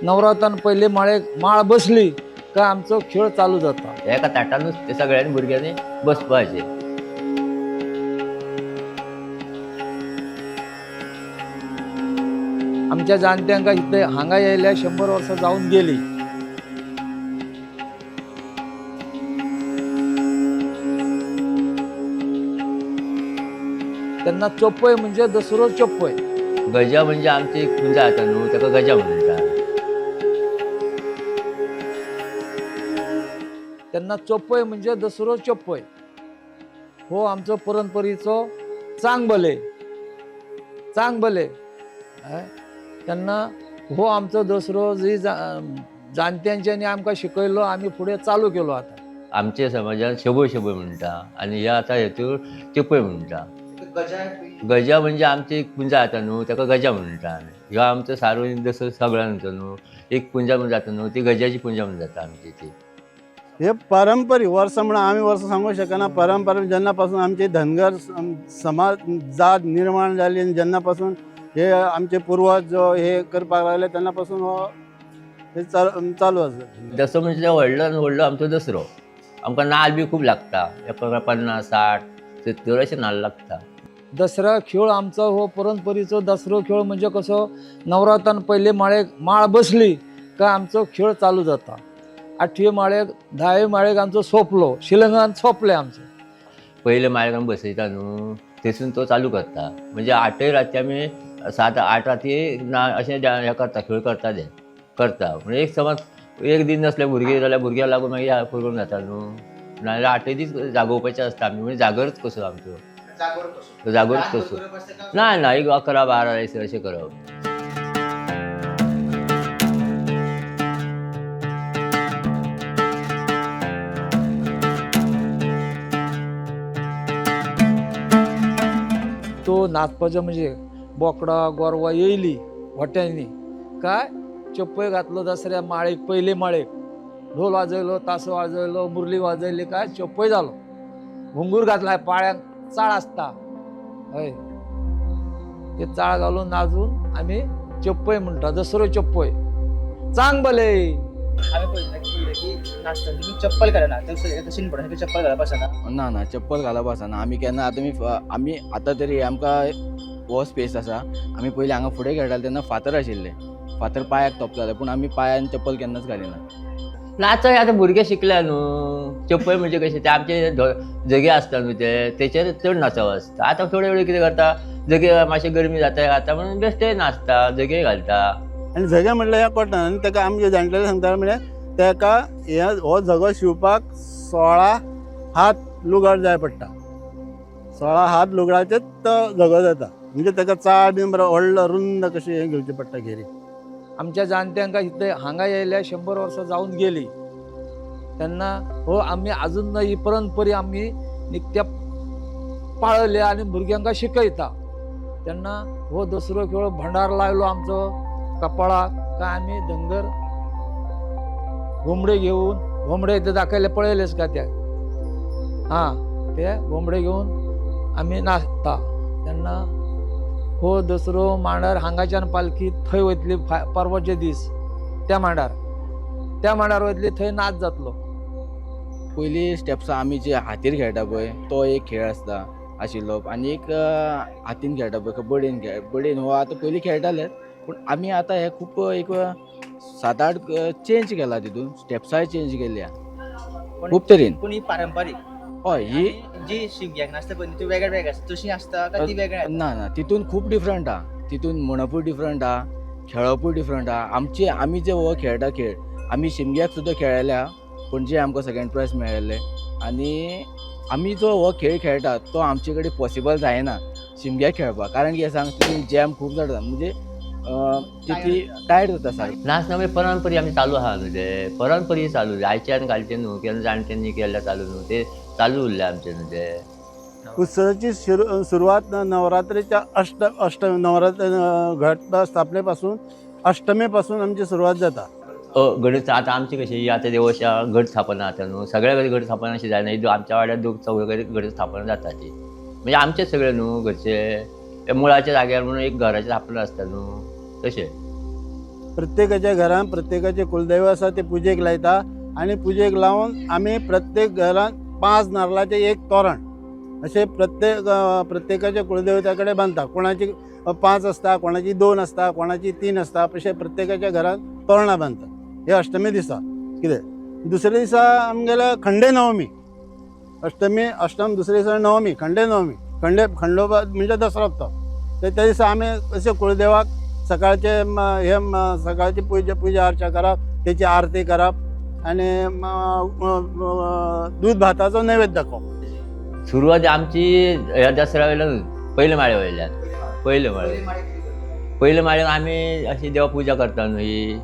नवरात्रान पयले माळेक माळ बसली काय आमचो खेळ चालू जाता. एका ताटानूच ते सगळ्यांनी भुरग्यांनी बसपाचें. आमच्या जाणट्यांका इथे हांगा येयल्या 100 वर्सां जावन गेली. तेन्ना चोपय म्हणजे दसरो चोपय. गजा म्हणजे आमची एक पुंजा जाता न्हू, ताका गजा म्हणटा. तेन्ना चोपय म्हणजे दसरो चोपय हो आमचो परंपरेचो चांग भले चांग भले. हय, तेन्ना हो आमचो दसरो जी जाणट्यांच्यानी आमकां शिकयलो, आमी फुडें चालू केलो. आतां आमच्या समाजान शबय शबय म्हणटा आनी हे आतां हेतूर चेपय म्हणटा. गजा म्हणजे आमची एक पुंजा जाता न्हू, ताका गजा म्हणटा आमी. ह्यो आमचो सार्वजनीक दसरो सगळ्यांचो न्हू, एक पुंजा म्हूण जाता न्हू, ती गजाची पुंजा म्हूण जाता आमची ती. हे परंपरीक वर्सां म्हणून आमी वर्सां सांगूंक शकना. परंपरा जेन्ना पासून आमची धनगर समाज जात निर्माण जाली आनी जेन्ना पासून हे आमचे पुर्वज जो हे करपाक लागले तेन्ना पासून हो हे चालू आसा. दसरो म्हणजे व्हडलो व्हडलो आमचो दसरो. आमकां नाल बी खूब लागता, एका 50 60 70 अशें नाल लागता. दसरा खेळ आमचो हो परंपरेचो दसरो खेळ म्हणजे कसो नवरात्रान पयले माळेक माळ बसली काय आमचो खेळ चालू जाता. आठवे माळेक धावे माळेक आमचो सोंपलो, शिलंगान सोंपलें आमचें. पयले माळेक आमी बसयता न्हू, थंयसून तो चालू करता. म्हणजे आठय राती आमी 7-8 राती ना अशें हें करता, खेळ करता ते करता. म्हणजे एक समज एक दीस नासले भुरगीं जाल्यार भुरग्यांक लागून मागीर प्रोग्राम जाता न्हू, नाजाल्यार 8 दीस जागोवपाचें आसता आमी. म्हणजे जागरच कसो आमचो, जागरच कसो. ना ना, एक 11 12 अशें करप. तो नाचपाचो म्हणजे बोकडां गोरवां येयली व्हट्यांनी काय चप्पय घातलो दसऱ्या माळेक, पयले माळेक ढोल वाजयलो, तासो वाजयलो, मुरली वाजयली काय चप्पय जालो. घुंगूर घातला, पाळ्यांक चाळ आसता, हय, ते चाळ घालून नाचून आमी चप्पय म्हणटा, दसरो चप्पय चांग भले. आमी पळयला की नाचतना तुमी चप्पल घालना, तशें पडना चप्पल घालप आसना. ना ना, चप्पल घालप आसना. आमी केन्ना आतां आमी आतां तरी आमकां हो स्पेस आसा. आमी पयलीं हांगा फुडें खेळटाले तेन्ना फातर आशिल्ले, फातर पांयाक तोपताले, पूण आमी पांयान चप्पल केन्नाच घालिना. नाच आतां भुरगे शिकल्या न्हू. चप्पल म्हणजे कशें ते आमचे जगे आसता न्हू, ते तेचेर चड नाचप आसता. आतां थोडे वेळ कितें करता, जगे मातशें गरमी जाता आतां म्हणून बेश्टे नाचता, जगे घालता. आनी झगे म्हणल्यार ह्या कॉटन आनी ताका आमचे जाणटेले सांगताले म्हणल्यार ताका हे हो झगो शिंवपाक 16 हात लुगट जाय पडटा. 16 हात लुगडाचेच तो झगो जाता. म्हणजे ताका चाळ बीन बरो व्हडलो रुंद कशी हें घेवची पडटा घेरी. आमच्या जाणट्यांका इथे हांगा येयल्या 100 वर्सां जावन गेली. तेन्ना हो आमी अजून ही परंपरा आमी नित्या पाळल्या आनी भुरग्यांका शिकयता. तेन्ना हो दसरो खेळ भंडार लायलो आमचो कपाळाक काय आमी धनगर घोमडे घेवन, घोमडे ते दाखयले पळयलेच का त्या, हां, ते घोमडे घेवन आमी नाचता. तेन्ना हो दसरो मांडार हांगाच्यान पालखी थंय वयतली परवाचे दीस त्या मांडार, त्या मांडार वयतली थंय नाच जातलो. पयलीं स्टेप्सां आमी जे हातीर खेळटा पळय तो एक खेळ आसता आशिल्लो, आनी एक हातीन खेळटा पळय बडयेन खेळ, बडयेन हो आतां पयलीं खेळटाले, पूण आमी आतां हे खूब एक 7-8 चेंज केला, तितून स्टेप्सांय चेंज केल्या खूब तरेन. पूण ही पारंपारीक. हय, ही जी शिगग्याक नाचता पळय ती वेगळे वेगळे आसता, तशी आसता काय ती वेगळी आसता? ना ना, तितून खूब डिफरंट आहा. तितून म्हणपूय डिफरंट आहा, खेळपूय डिफरंट आहा. आमचे आमी जे हो खेळटा खेळ आमी शिमग्याक सुद्दां खेळ्ळ्या, पणजे आमकां सेकंड प्रायज मेळिल्लें. आनी आमी जो हो खेळ खेळटा तो आमचे कडेन पॉसिबल जायना शिमग्याक खेळपाक, कारण कितें सांग, तितून जॅम खूब जाता, म्हणजे तितली टायर्ड जाता सारकें. नाच म्हणजे परंपरा आमी चालू आहा न्हू, ते परंपरा चालू आयच्यान घालचें न्हू, केन्ना जाणट्यांनी केल्लें चालू न्हू, ते चालू उरलें आमचें न्हू ते. उत्सवाची सुरवात नवरात्रेच्या अष्ट नवरात्र घट स्थापनेपासून अष्टमेपासून आमची सुरवात जाता. गणेश आतां आमची कशी आतां देवश्या घट स्थापना जाता न्हू, सगळ्या कडेन घट स्थापना अशी जायना, आमच्या वाड्यार दोग चौग कडेन घट स्थापना जाता ती. म्हणजे आमचे सगळे न्हू घरचे मुळाच्या जाग्यार म्हणून एक घराची स्थापना आसता न्हू तशें. प्रत्येकाच्या घरान प्रत्येकाचे कुलदैव आसा ते पुजेक लायता आनी पुजेक लावन आमी प्रत्येक घरान 5 नारलाचें एक तोरण अशें प्रत्येक प्रत्येकाच्या कुलदेवता कडेन बांदता. कोणाची 5 आसता, कोणाची 2 आसता, कोणाची 3 आसता, अशें प्रत्येकाच्या घरान तोरणां बांदता हे अष्टमी दिसा. कितें दुसऱ्या दिसा आमगेल्या खंडे नवमी, अष्टमी अष्टम दुसऱ्या दिसा नवमी, खंडे नवमी, खंडे खंडोबा म्हणजे दसरो तो. तर त्या दिसा आमी अशें कुळदेवाक सकाळचे हे सकाळची पुजा पुजा अर्चा करप, तेची आरती करप आनी दूद भाताचो नैवेद्य दाखोवप. सुरवात आमची ह्या दसऱ्या वयल्यान पयले माळे वयल्यान, पयले माळे, पयले माळ्याक आमी अशी देवा पुजा करता न्हू, ही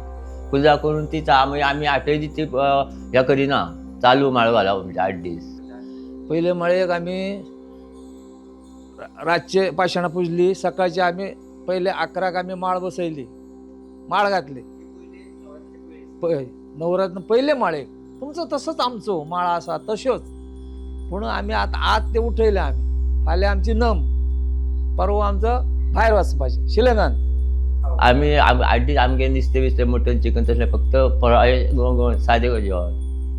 पुजा करून ती मागीर आमी आठय दीस ती हें करिना, चालू माळो घालप म्हणजे 8 दीस. पयले माळयेक आमी रातचे पाशाणां पुजली, सकाळचे आमी पयले 11 आमी माळ बसयली, माळ घातली. पळय नवरत्न पयले माळेक तुमचो तसोच आमचो माळा आसा तश्योच, पूण आमी आतां आज ते उठयले आमी. फाल्यां आमची नम, परवा आमचो भायर वचपाचें शिलेंगान. आमी 8 दीस आमगे नुस्तें बिस्तें मटन चिकन तसलें फक्त फळां सादें जेवण.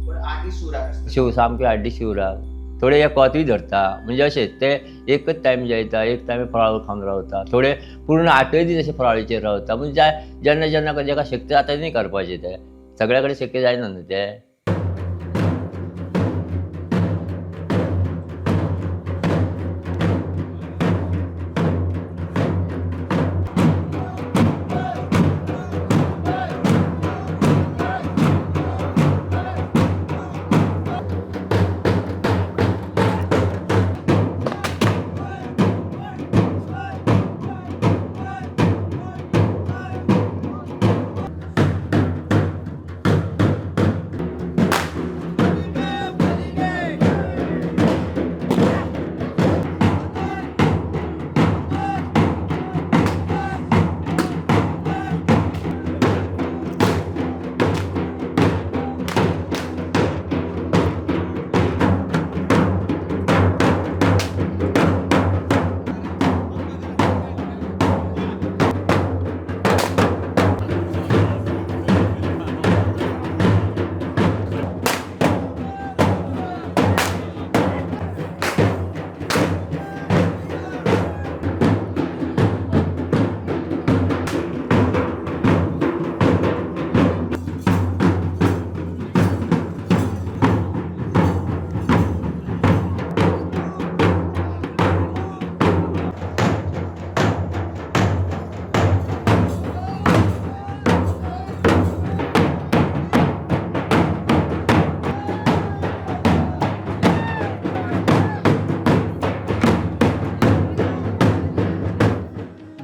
पण 8 दीस शिवराक आसता. शिव सामके 8 दीस शिवराक, थोडे एकवतूय धरता, म्हणजे अशें ते एकच टायम जेयता, एक टायम फळावर खावन रावता, थोडे पूर्ण 8 दीस अशे फळावळीचेर रावता. म्हणजे जेन्ना जेन्ना जेका शक्य जाता न्ही करपाचें, तें सगळ्या कडेन शक्य जायना न्हू तें.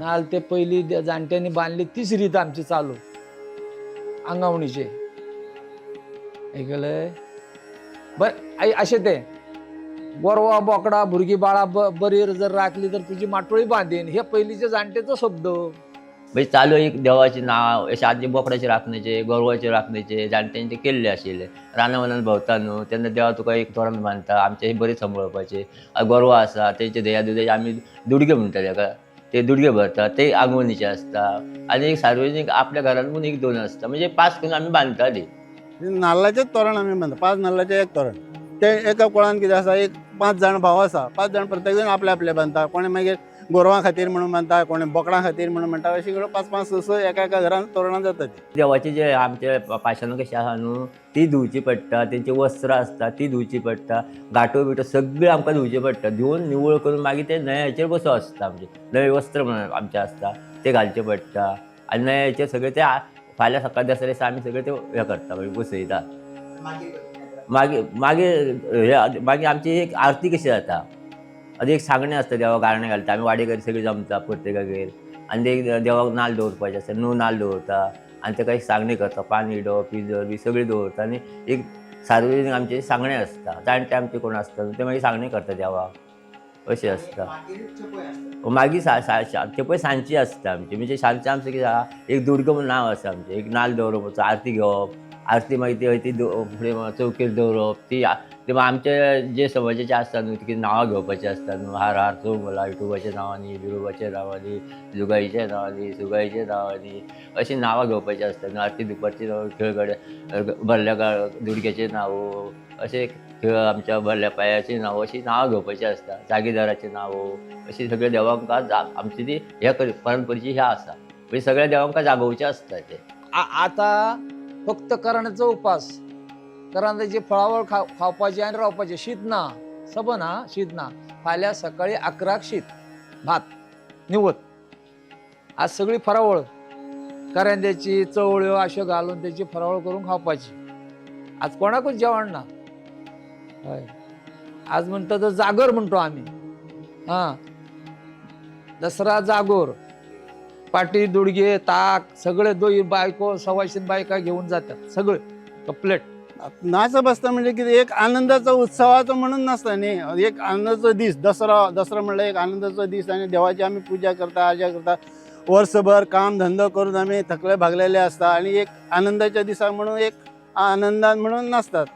नाल ते पहिली जाणट्यांनी बांधली तीच रीत आमची चालू आंगावणीचे. ऐकलंय बरं अशें ते गोरवा बोकडा भुरगीं बाळां बरी जर राखली तर तुजी माटोळी बांदीन, हे पयलींचे जाणटेचो शब्द. म्हणजे चालू एक देवाचें नांव अशें आदले बोकडाचे राखणेचे, गोरवाचे राखणेचे जाणट्यांचे केल्ले आशिल्ले. रानां वनान भोंवता न्हू तेन्ना देवा तुका एक तोरण बांदता, आमचें हे बरें सांबाळपाचें. गोरवां आसा तेंचे दया दुदाचे आमी दुडगे म्हणटा तेका, ते दुडगे भरता, ते आंगवणीचे आसता. आनी एक सार्वजनीक आपल्या घरान म्हूण 1-2 आसता, म्हणजे 5 करून आमी बांदताली. नाल्लाचेच तोरण आमी बांदता, 5 नाल्लाचें एक तोरण. ते एका कुळान कितें आसा, एक 5 जाण भाव आसा, 5 जाण प्रत्येक जाण आपले आपले बांदता. कोणे मागीर गोरवां खातीर म्हणून बांदता, कोणे बोकडां खातीर म्हणून म्हणटा, अशें करून 5 5 6 6 एका एका घरान तोरणां जाता ती. देवाचे जे आमचे पाशाणां कशी आसा न्हू ती धुवची पडटा, तेंची वस्त्रां आसता ती धुवची पडटा, गांठो बिटो सगळें आमकां धुवचें पडटा. धुवन निवळ करून मागीर ते नव्याचेर बसो आसता, आमचें नवें वस्त्र म्हणून आमचें आसता तें घालचें पडटा. आनी नव्याचेर सगळें ते फाल्यां सकाळ दसऱ्या दिसा आमी सगळें ते हें करता, मागीर बसयता. मागीर मागीर हे मागीर आमची एक आरती कशी जाता, आनी एक सांगणें आसता, देवाक गारणें घालता आमी, वाडेकर सगळीं जमता प्रत्येकागेर, आनी ते देवाक नाल्ल दवरपाचें आसता न्हू, नाल्ल दवरता आनी ताका एक सांगणें करता, पान इडो पिजर बी सगळें दवरता. आनी एक सार्वजनीक आमचें सांगणें आसता, जाणटे आमचे कोण आसता ते मागीर सांगणें करता देवाक, अशें आसता. मागीर ते पळय सांजची आसता आमची, म्हणजे सांजचें आमचें कितें आसा, एक दुर्ग म्हूण नांव आसा आमचें, एक नाल्ल दवरप, आरती घेवप, आरती मागीर ती हय ती फुडें चौकेर दवरप ती ती आमचे जे समाजाचे आसता न्हू ती नांवां घेवपाची आसता न्हू, हार हार चौमला विठोबाच्या नांवांनी, बिरोबाच्या नांवांनी, जुगाईच्या नांवांनी, सुगाईच्या नांवांनी, अशी नांवां घेवपाची आसता न्हू. आरती दुपारची नांव, खेळगडे भरल्या दुडक्याचे नांव, अशे खेळ आमच्या भरल्या पायाची नांव, अशी नांवां घेवपाची आसता, जागीदाराची नांव, अशी सगळ्या देवांका आमची ती ह्या परंपरेची ह्या आसा, म्हणजे सगळ्या देवांका जागोवचें आसता ते. आता फक्त करण्याचो उपास, करांद्याची फळावळ खावपाची आनी रावपाची. शीत ना, सबन हा शीत ना. फाल्यां सकाळी 11 शीत भात निवत. आज सगळी फरावळ करांद्याची चवळ्यो अश्यो घालून त्याची फरावळ करून खावपाची. आज कोणाकूच जेवण ना. हय, आज म्हणटा तो जागर म्हणतो आम्ही. हां, दसरा जागोर, पाटी दुडगे ताक सगळे दोई बायको सवाशीन बायका घेऊन जातात सगळे कपलेट. नाचप आसता म्हणजे कितें एक आनंदाचो उत्सवाचो म्हणून नासता न्ही, एक आनंदाचो दीस. दसरो दसरो म्हणल्यार एक आनंदाचो दीस आनी देवाची आमी पुजा करता, आजा करता. वर्सभर काम धंदो करून आमी थकले भागलेले आसता आनी एक आनंदाच्या दिसा म्हणून एक आनंदान म्हणून नाचतात.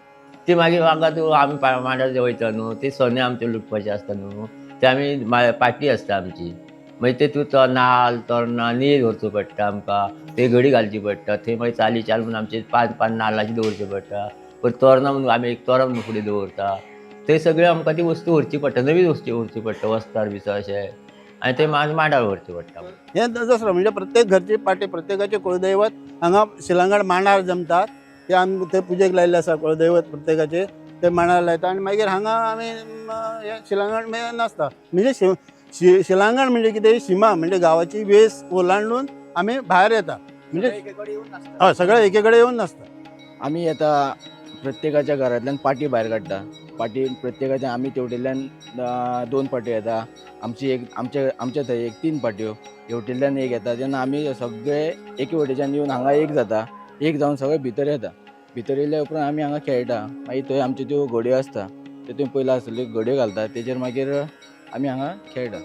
ती मागीर हांगा तूं आमी मांडार वयता न्हू, ते सोने आमचे लुटपाचे आसता न्हू, ते आमी पाटी आसता आमची, मागीर ते तूं तो नाल तोरणां नीर व्हरचो पडटा आमकां, ते घडी घालची पडटा, थंय मागीर चाली चाल म्हणून आमचे 5 5 नाल्लाची दवरचे पडटा, परत तोरणां म्हणून आमी एक तोरण म्हणून फुडें दवरता, ते सगळे आमकां ती वस्तू व्हरची पडटा, नवी वस्तू व्हरची पडटा, वस्तार बिस्तार अशें, आनी ते मांडार व्हरचे पडटा. हे दसरो म्हणजे प्रत्येक घरची पाटी, प्रत्येकाचे कुळदैवत हांगा शिलांगण मांडार जमतात, ते आमी ते पुजेक लायिल्ले आसा कुळदैवत प्रत्येकाचे, ते मांडार लायता आनी मागीर हांगा आमी शिलांगण नाचता. म्हणजे शिलांगण म्हणजे कितें, शिमा म्हणजे गांवाची वेस ओलांडून आमी भायर येता, म्हणजे हय सगळे एके कडेन येवन नाचता. आमी येता प्रत्येकाच्या घरांतल्यान पाटी भायर काडटा, पाटी प्रत्येकाच्या आमी तेवटेंतल्यान 2 पाट्यो येता, आमची एक आमच्या थंय एक 3 पाट्यो, हेवटेंतल्यान एक येता. तेन्ना आमी सगळे एके वटेच्यान येवन हांगा एक जाता, एक जावन सगळे भितर येता. भितर येयल्या उपरांत आमी हांगा खेळटा. मागीर थंय आमच्यो त्यो घडयो आसता, त्यो पयलीं आसतल्यो घडयो घालता, तेजेर मागीर आमी हांगा खेळटा.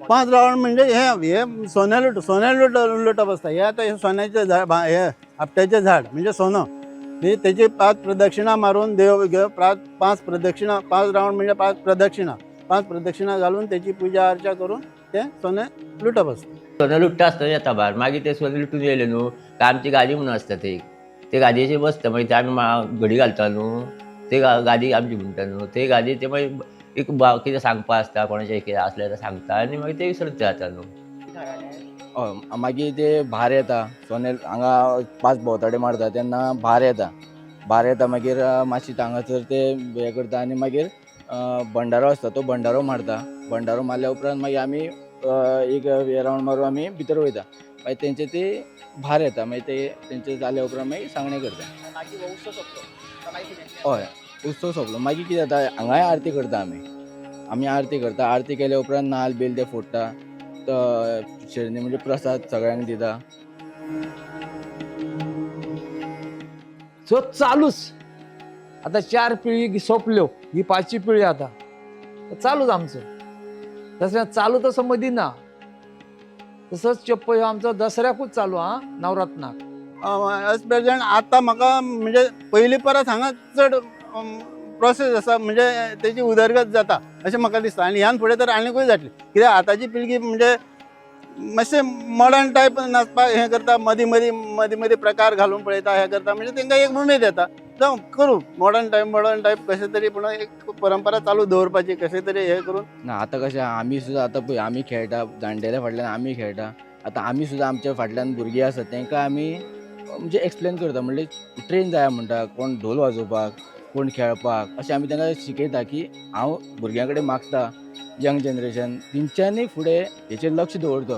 5 रावंड म्हणजे हे हे सोन्या लुट, सोन्या लुट लुटप आसता. हे आतां हे सोन्याचें झाड, हे आपट्याचें झाड म्हणजे सोनो, म्हणजे तेची 5 प्रदक्षिणा मारून देव 5 प्रदक्षिणा, 5 रावंड म्हणजे 5 प्रदक्षिणा, 5 प्रदक्षिणा घालून तेची पुजा अर्चा करून ते सोने लुटप आसता. सोने लुट्टा आसतना येता भायर, मागीर ते सोने लुटून येयले न्हू काय आमची गादी म्हणून आसता ती, ते गादयेचेर बसता, मागीर ते आमी घडी घालता न्हू, ते गादी आमची म्हणटा न्हू, ते गादी ते मागीर एक कितें सांगपा आसता कोणाचें कितें आसलें जाल्यार सांगता आनी मागीर ते विसरून जाता न्हू. हय, मागीर ते भार येता, सोने हांगा 5 भोंवताडे मारता तेन्ना भार येता, भार येता मागीर मातशी हांगासर ते हें करता आनी मागीर भंडारो आसता तो भंडारो मारता. भंडारो मारल्या उपरांत मागीर आमी एक रावंड मारून आमी भितर वयता, मागीर तेंचे ते भार येता, मागीर ते तेंचे जाल्या उपरांत मागीर सांगणें करता. हय, उत्सव सोंपलो मागीर कितें जाता, हांगाय आरती करता आमी, आमी आरती करता. आरती केल्या उपरांत नाल बील ते फोडटा, शेरणी म्हणजे प्रसाद सगळ्यांक दिता. सो चालूच आता 4 पिळगी सोंपल्यो, ही 5वी पिळगी आता चालूच आमचं. दसऱ्या चालू तसं मदीं ना, तसंच चप्प ह्यो आमचो दसऱ्याकूच चालू हा, नवरत्नाक. एज प्रेजेंट आतां म्हाका म्हणजे पयलीं परस हांगा चड प्रोसेस आसा, म्हणजे तेजी उदरगत जाता अशें म्हाका दिसता. आनी ह्यान फुडें तर आनीकूय जातली, कित्याक आतांची पिळगी म्हणजे मातशें मॉडर्न टायप नाचपाक हें करता, मदीं मदीं मदीं मदीं प्रकार घालून पळयता, हें करता, म्हणजे तेंकां एक उमेद येता, जावं करूं मॉडर्न टायप, मॉडर्न टायप कशें तरी, पूण एक परंपरा चालू दवरपाची कशें तरी हें करून. ना आतां कशें आमी सुद्दां आतां पळय आमी खेळटा, जाणटेल्या फाटल्यान आमी खेळटा, आतां आमी सुद्दां आमच्या फाटल्यान भुरगीं आसा तेंकां आमी म्हणजे एक्सप्लेन करता, म्हणल्यार ट्रेन जाय म्हणटा, कोण ढोल वाजोवपाक, कोण खेळपाक, अशें आमी तांकां शिकयता की हांव भुरग्यां कडेन मागता यंग जनरेशन तेंच्यांनी फुडें हेचेर लक्ष दवरचो.